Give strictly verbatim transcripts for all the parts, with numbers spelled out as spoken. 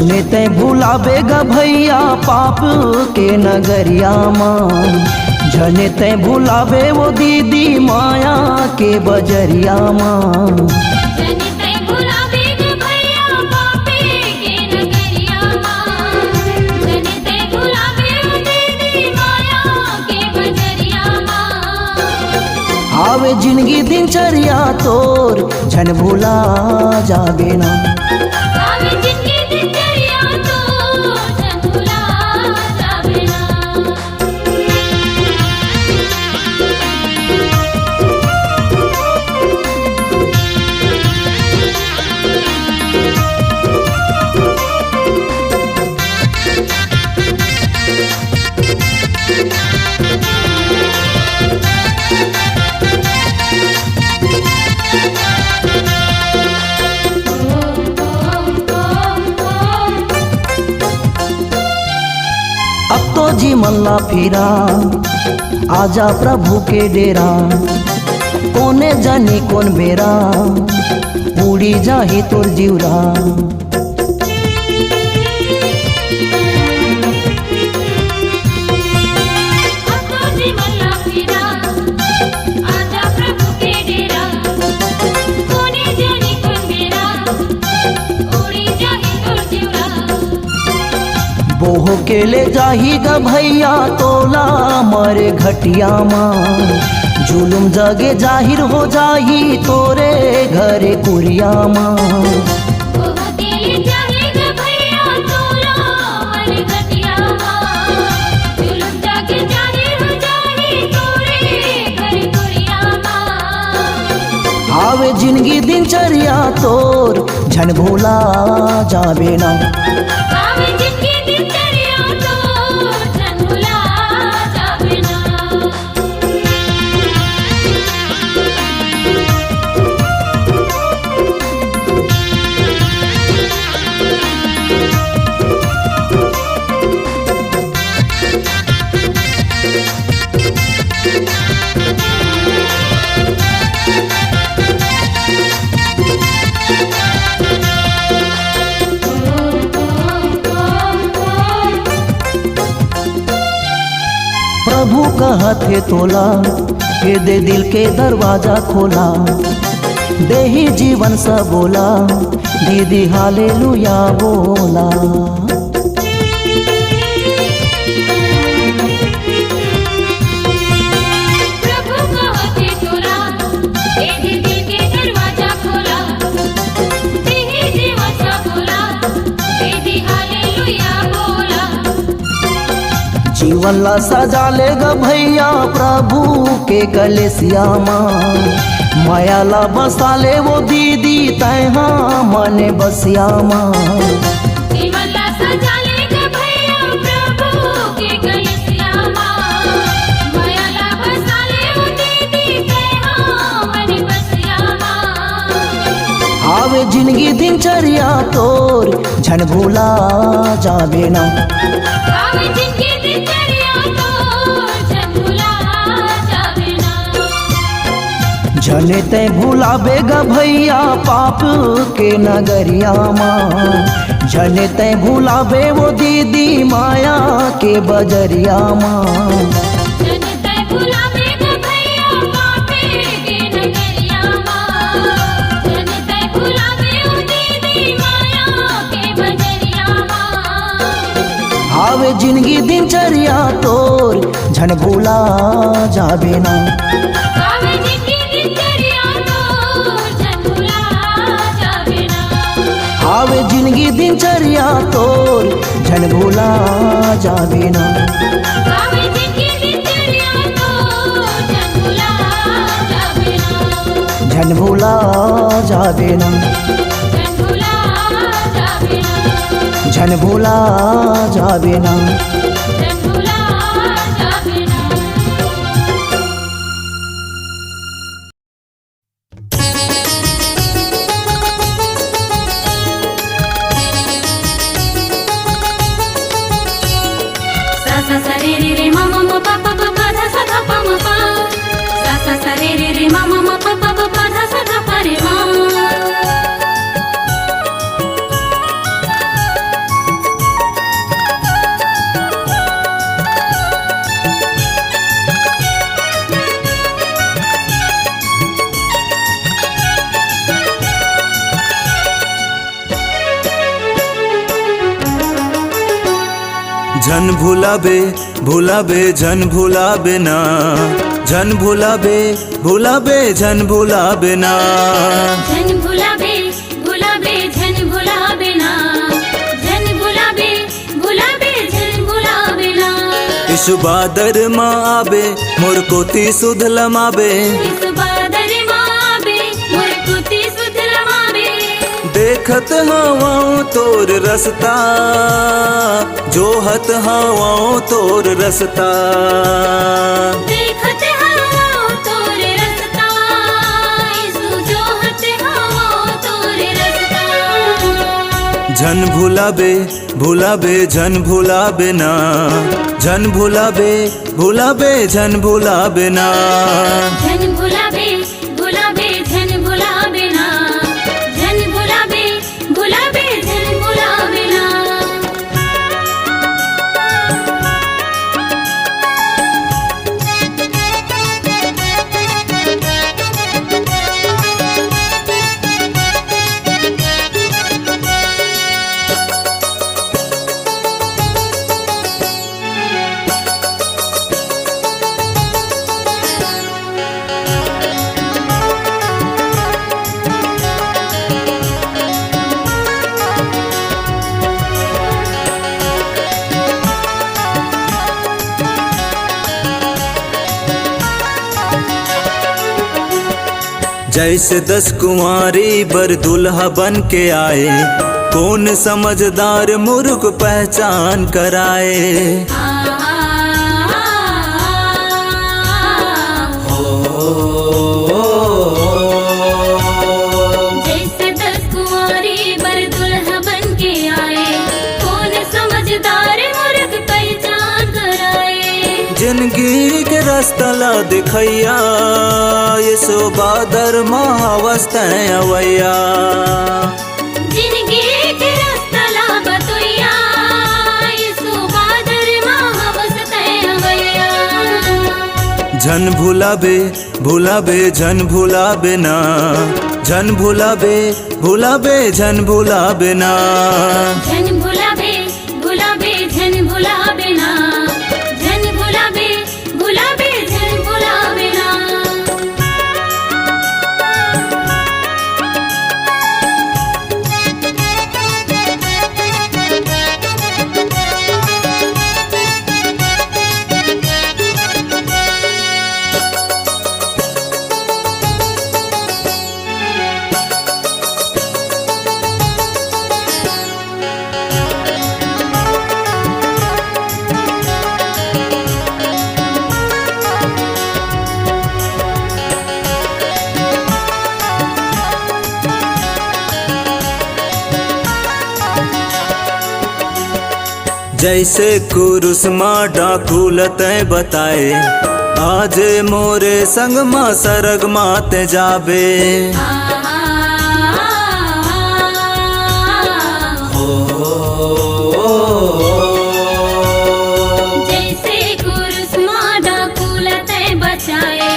झने तैं भुलाबे ग भैया पाप के नगरिया मा, झने तैं भुलाबे वो दीदी माया के बजरिया मा। झने तैं भुलाबे ग भैया पापे के नगरिया मा, झने तैं भुलाबे वो दीदी माया के बजरिया मा। हावे जिनगी दिनचर्या तोर, झन भुला जाबे ना। हावे जिनगी दिनचर्या तोर, झन भुला जाबे ना। अब तो जी मन ला फिरा, आजा प्रभु के डेरा। कोने जानी कोन बेरा, उड़ी जाही तोर जिउरा। बोह के ले जाही ग भैया तोला मरे घटिया मा, जुलुम जगे जाहिर हो जाही तोरे घरे कुरिया मा। हावे जिनगी दिनचर्या तोर, झन भुला जाबे ना। हावे जिनगी दिनचर्या तोर, झन भुला जाबे ना। प्रभु कहत हे तोला, के दे दिल के दरवाजा खोला, देही जीवन सबोला, दीदी हालेलुया बोला। जीवन ला सजा ले ग भैया प्रभु के कलेसिया मा, मया ला बसा ले वो दीदी तैहा मन बसिया मा। जीवन ला सजा ले ग भैया प्रभु के कलेसिया मा, मया ला बसा ले वो दीदी तैहा मन बसिया मा। हावे जिनगी दिनचर्या तोर, झन भुला जाबे ना। झने तैं भुलाबे ग भैया पाप के नगरिया मा, झने तैं भुलाबे वो दीदी माया के बजरिया मा। हावे जिनगी दिनचर्या तोर, झन भुला जाबे ना। हावे जिनगी दिनचर्या तोर, झन भुला जाबे ना। झन भुला जाबे ना। झन भुला जाबे ना। झन भुलाबे, भुलाबे, झन भुलाबे ना। झन भुलाबे, भुलाबे, झन भुलाबे ना। झन भुलाबे, भुलाबे, झन भुलाबे ना। झन भुलाबे, भुलाबे, झन भुलाबे ना। यीशु बादर म आबे, मोर कोति सुध लमाबे। यीशु बादर म आबे, मोर कोति सुध लमाबे। देखत हवंव तोर रस्ता, जोहत हवंव तोर रस्ता। देखत हवंव तोर रस्ता, यीशु जोहत हवंव तोर रस्ता। झन भुलाबे, भुलाबे, झन भुलाबे ना। झन भुलाबे, भुलाबे, झन भुलाबे ना। झन भुलाबे, भुलाबे, झन भुलाबे ना। झन भुलाबे, भुलाबे, झन भुलाबे ना। जैसे दस कुंवारी बर दुल्हा बन के आए, कौन समझदार मुरुख पहचान कराए। जैसे दस कुंवारी बर दुल्हा बन के आए, कौन समझदार मुरुख पहचान कराए। जिंदगी के रास्ता ला दिखैया, यीशु बादर म हवस तैं अवैया। जिंदगी के रास्ता ला बतोइया, यीशु बादर म हवस तैं अवैया। झन भुलाबे, भुलाबे, झन भुलाबे ना। झन भुलाबे, भुलाबे, झन भुलाबे ना। झन भुलाबे, भुलाबे, झन भुलाबे ना। झन भुलाबे, भुलाबे, झन भुलाबे ना। जैसे कुरुस मा डाकू ल तैं बताए, आज मोरे संग मा सरग मा तैं जाबे। जैसे कुरुस मा डाकू ल तैं बचाए,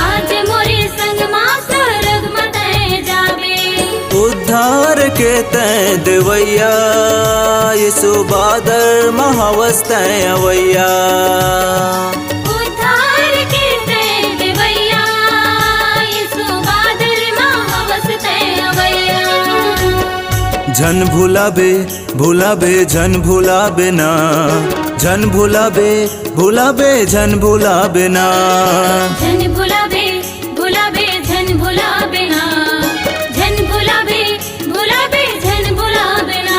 आज मोरे संग मा सरग मा तैं जाबे। उद्धार के तैं देवैया, यीशु बादर म हवस तैं अवैया। उद्धार के तैं देवैया, यीशु बादर म हवस तैं अवैया। झन भुलाबे, भुलाबे, झन भुलाबे ना। झन भुलाबे, भुलाबे, झन भुलाबे ना। झन भुलाबे, भुलाबे, झन भुलाबे ना। झन भुलाबे, भुलाबे, झन भुलाबे ना।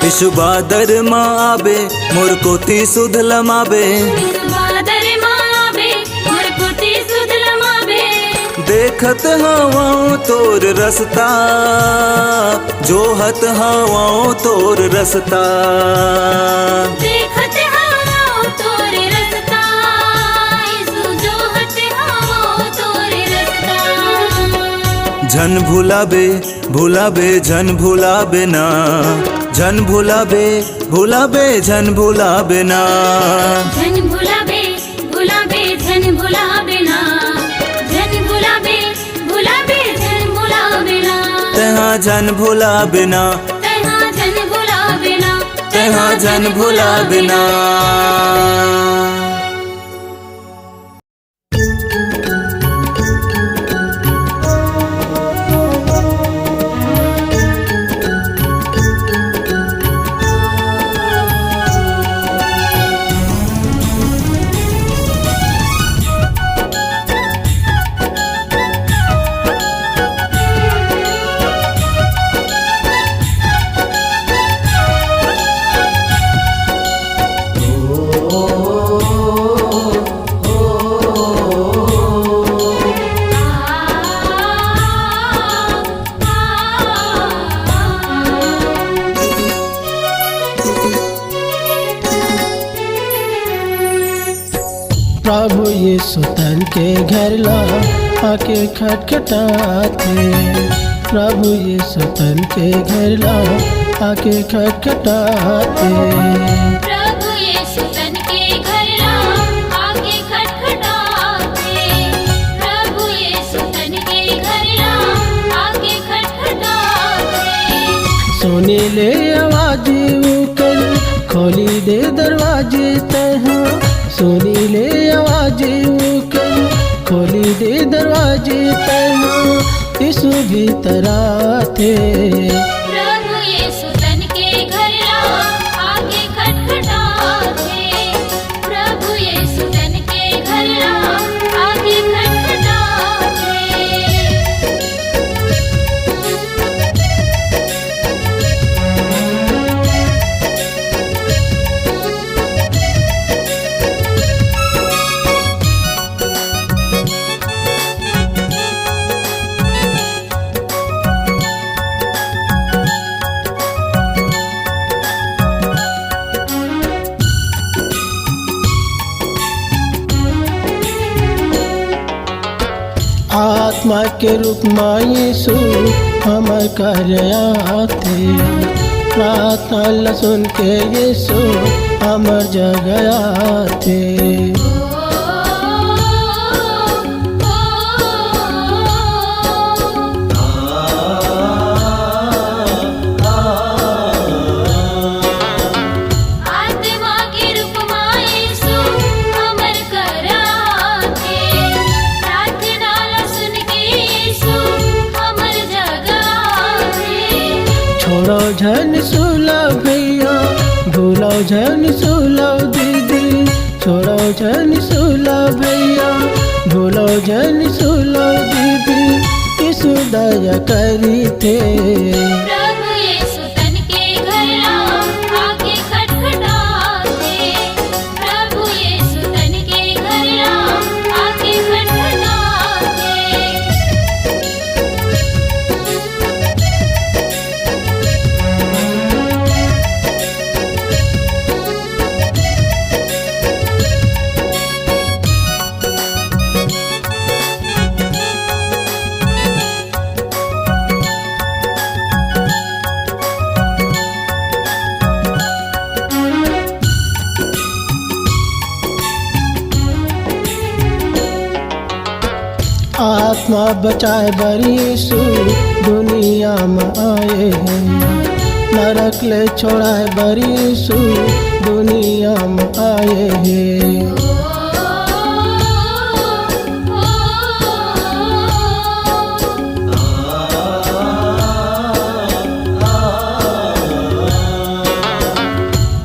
यीशु बादर म आबे, मोर कोति सुध लमाबे। यीशु बादर म आबे, मोर कोति सुध लमाबे। देखत हवंव तोर रस्ता, जोहत हवंव तोर रस्ता। देखत हवंव तोर रस्ता, यीशु जोहत हवंव तोर रस्ता। झन भुलाबे, भुलाबे, झन भुलाबे ना। झन भुलाबे, भुलाबे, झन भुलाबे ना। झन भुलाबे, भुलाबे, झन भुलाबे ना। झन भुलाबे, भुलाबे, झन भुलाबे ना। तैं हा झन भुलाबे ना। तैं हा झन भुलाबे ना। हा झन भुलाबे ना। प्रभु यीशु तन के घर ला आके खटखटाथे। प्रभु यीशु तन के घर ला आके खटखटाथे। प्रभु यीशु तन के घर ला आके खटखटाथे। प्रभु यीशु तन के घर ला आके खटखटाथे। सुनी ले आवाज ओकर, खोली दे दरवाजे तैं हा। सुनी ले आवाज ओकर, खोली दे दरवाजे तैं हा। यीशु भीतर आथे। प्रभु यीशु तन के घर ला आके खटखटाथे। प्रभु यीशु तन के घर ला आके खटखटाथे। आत्मा के रूप म यीशु हमर कर आथे। प्रार्थना ल सुन के यीशु हमर जग आथे। आत्मा के रूप म यीशु हमर कर आथे। प्रार्थना ला सुन के यीशु हमर जग आथे। छोड़ो झन सुला भैया, भूलो झन सुला दीदी। छोड़ो झन सुला भैया, भूलो झन सुला दीदी। यीशु दया करिथे। प्रभु यीशु तन के घर ला आके खटखटाथे। प्रभु यीशु तन के घर ला आके खटखटाथे। आत्मा बचाए बर यीशु दुनिया म आए हे। नरक ले छोड़ाए बर यीशु दुनिया म आए हे।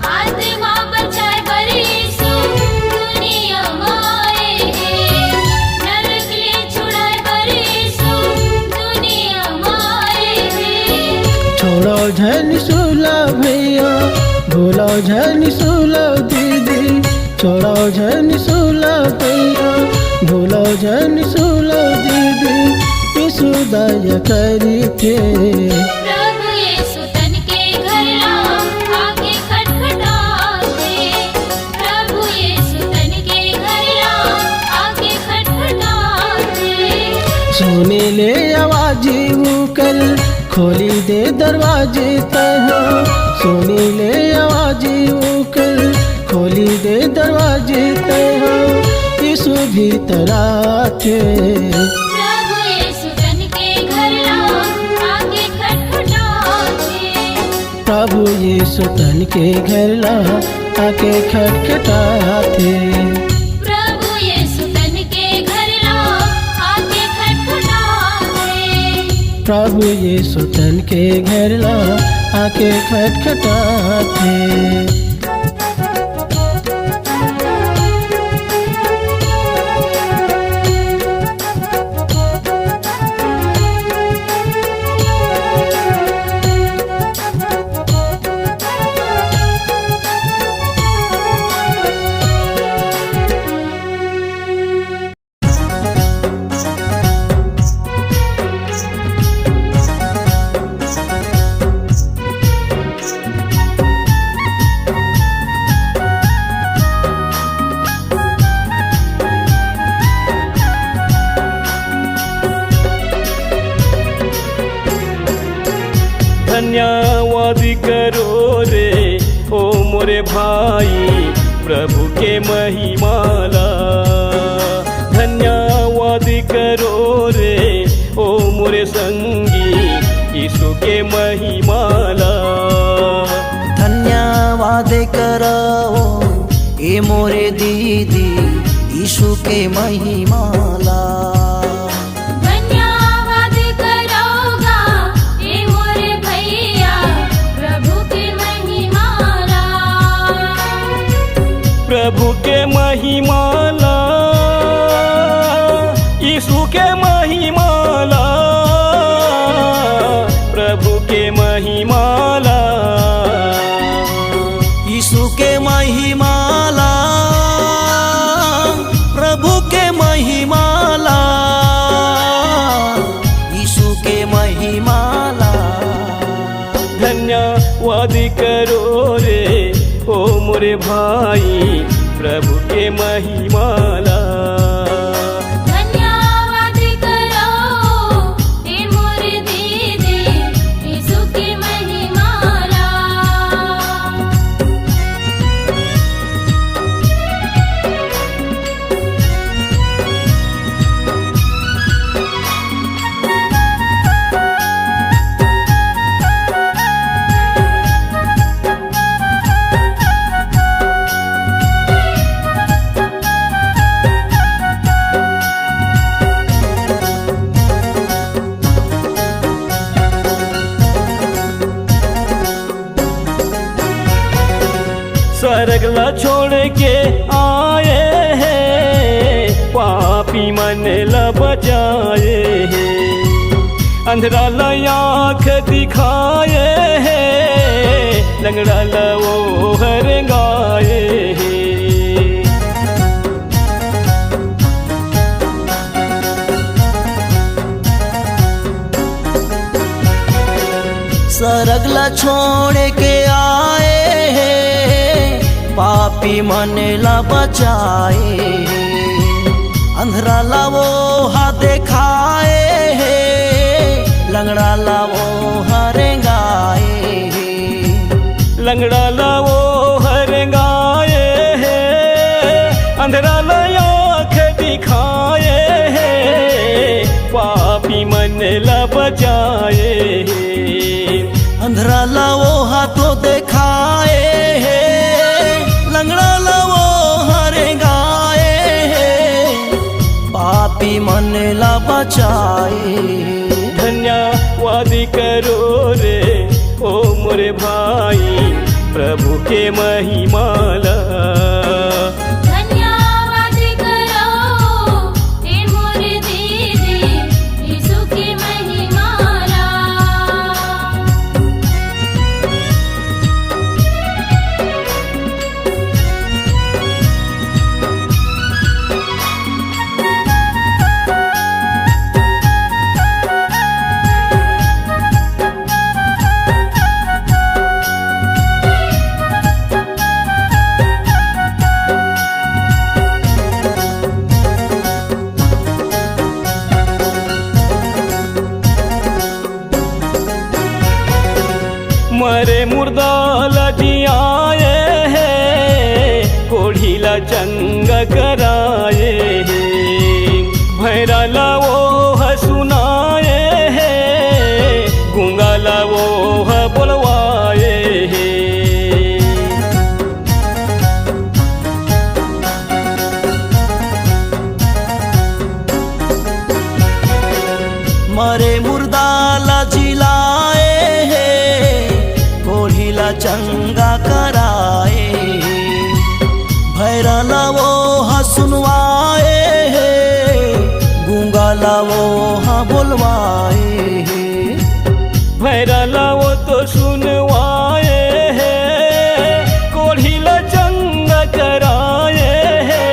आत्मा बचाए बर यीशु दुनिया म आए हे। नरक ले छुड़ाए बर यीशु दुनिया म आए हे। छोड़ो झन सुला भैया, भूलो झन सुला दीदी। छोड़ो झन सुला भैया, भूलो झन सुला दीदी। यीशु दया करिथे। प्रभु यीशु तन के घर ला आके खटखटाथे। प्रभु यीशु तन के घर ला आके खटखटाथे। सुनी ले आवाज ओकर, खोली दे दरवाजे तैं हा। सुनी ले आवाज ओकर, खोली दे दरवाजे तैं हा। यीशु भीतर आथे। प्रभु यीशु तन के घर ला आके खटखटाथे। प्रभु यीशु तन के घर ला आके खटखटाथे। प्रभु यीशु तन के घर ला आके खटखटाथे। प्रभु यीशु तन के घर ला आके खटखटाथे। धन्यवाद करो रे ओ मोरे भाई, प्रभु के महिमा ला। धन्यवाद करो रे ओ मोरे संगी, यीशु के महिमा ला। धन्यवाद करो ए मोरे दीदी, यीशु के महिमा ला। धन्यवाद करो गा ए मोरे भैया, प्रभु के महिमा ला। प्रभु के महिमा ला, यीशु के महिमा ला, प्रभु के महिमा ला। यीशु के महिमा ला, प्रभु के महिमा ला, यीशु के महिमा ला। धन्यवाद करो रे ओ मोरे भाई, प्रभु के महिमा ला। धन्यवाद करो ए मोरे दीदी, यीशु के महिमा ला। सरग ला छोड़ के आए हे, पापी मन ला बचाए हे। अंधरा ला आँख दिखाए हे, लंगड़ा ला ओह रेंगाए हे। सरग ला छोड़ के आए हे, पापी मन ला बचाए हे। अंधरा ला ओह देखाए हे, लंगड़ा ला ओह रेंगाए हे। लंगड़ा ला ओह रेंगाए हे, अंधरा ला आँख दिखाए हे, पापी मन ला बचाए हे। अंधरा ला ओह तो देखाए हे, लंगड़ा ला ओह रेंगाए हे, पापी मन ला बचाए हे। धन्यवाद करो रे ओ मोरे भाई, प्रभु के महिमा ला। धन्यवाद करो ए मोरे दीदी, यीशु के महिमा ला। मरे मुर्दा ला जियाए हे, कोढ़ी ला चंगा कराए हे, भैरा ला ओह सुनाए हे, गूंगा ला ओह बोलवाए हे। सुनवाए हे, गूंगा ला वो हा बोलवाए हे। भैरा ला वो तो सुनवाए हे, कोढ़ी ला चंगा कराए हे,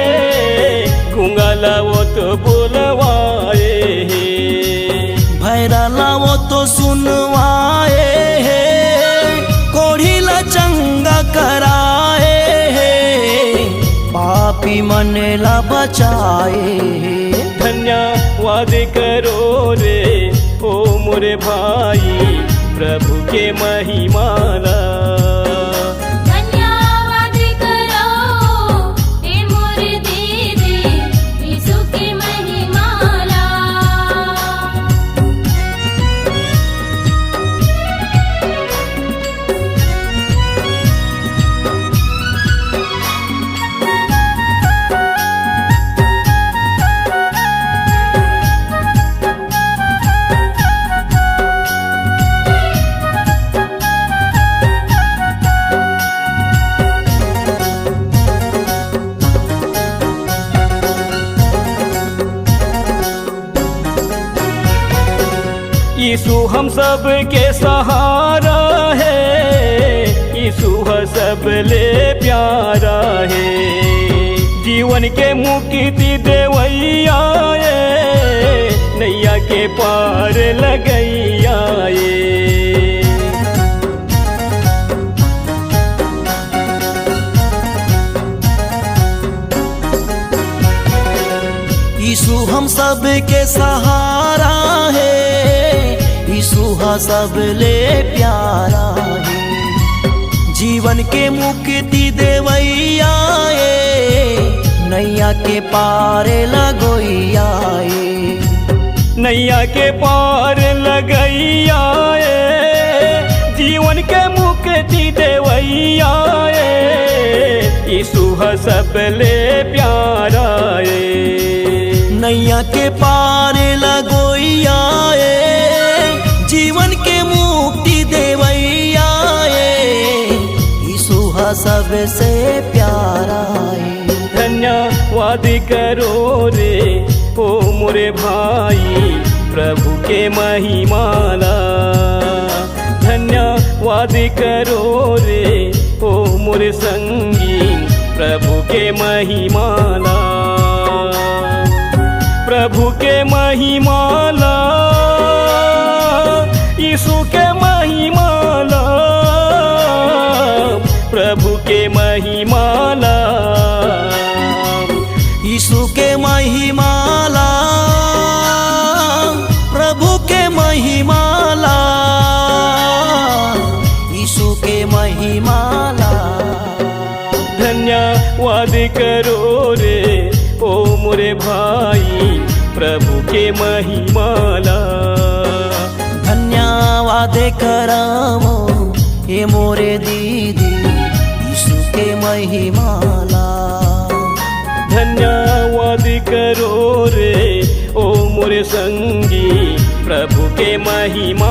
गूंगा ला वो तो बोलवाए हे। भैरा ला वो तो सुनवाए हे, कोढ़ी ला चंगा कराए हे, पापी मन ला बचाए हे। धन्यवाद करो रे ओ मोरे भाई, प्रभु के महिमा ला। धन्यवाद करो ए मोरे दीदी, यीशु के महिमा ला। यीशु हम सब के सहारा हे, यीशु ह सबले प्यारा हे। जीवन के मुक्ति देवैया ए, नैया के पार लगैया ए। यीशु हम सब के सहारा हे, यीशु हा सबले प्यारा हे। जीवन के मुक्ति देवैया ए, नैया के पार लगोइया ए। नैया के पार लगैया ए, जीवन के मुक्ति देवैया ए, यीशु ह सबले प्यारा ए। नैया के पार लगोइया ए, जीवन के मुक्ति देवैया ए, यीशु ह सबसे प्यारा ए। धन्यवाद करो रे ओ मोरे भाई, प्रभु के महिमा ला। धन्यवाद करो रे ओ मोरे संगी, प्रभु के महिमा ला। प्रभु के महिमा ला, यीशु के महिमा ला, प्रभु के महिमा ला, यीशु के महिमा ला, प्रभु के महिमा ला, यीशु के महिमा ला। धन्यवाद करो रे ओ मोरे भाई, प्रभु के महिमा ला। धन्यवाद करमो ए मोरे दीदी, यीशु के महिमा ला। धन्यवाद करो रे ओ मोरे संगी, प्रभु के महिमा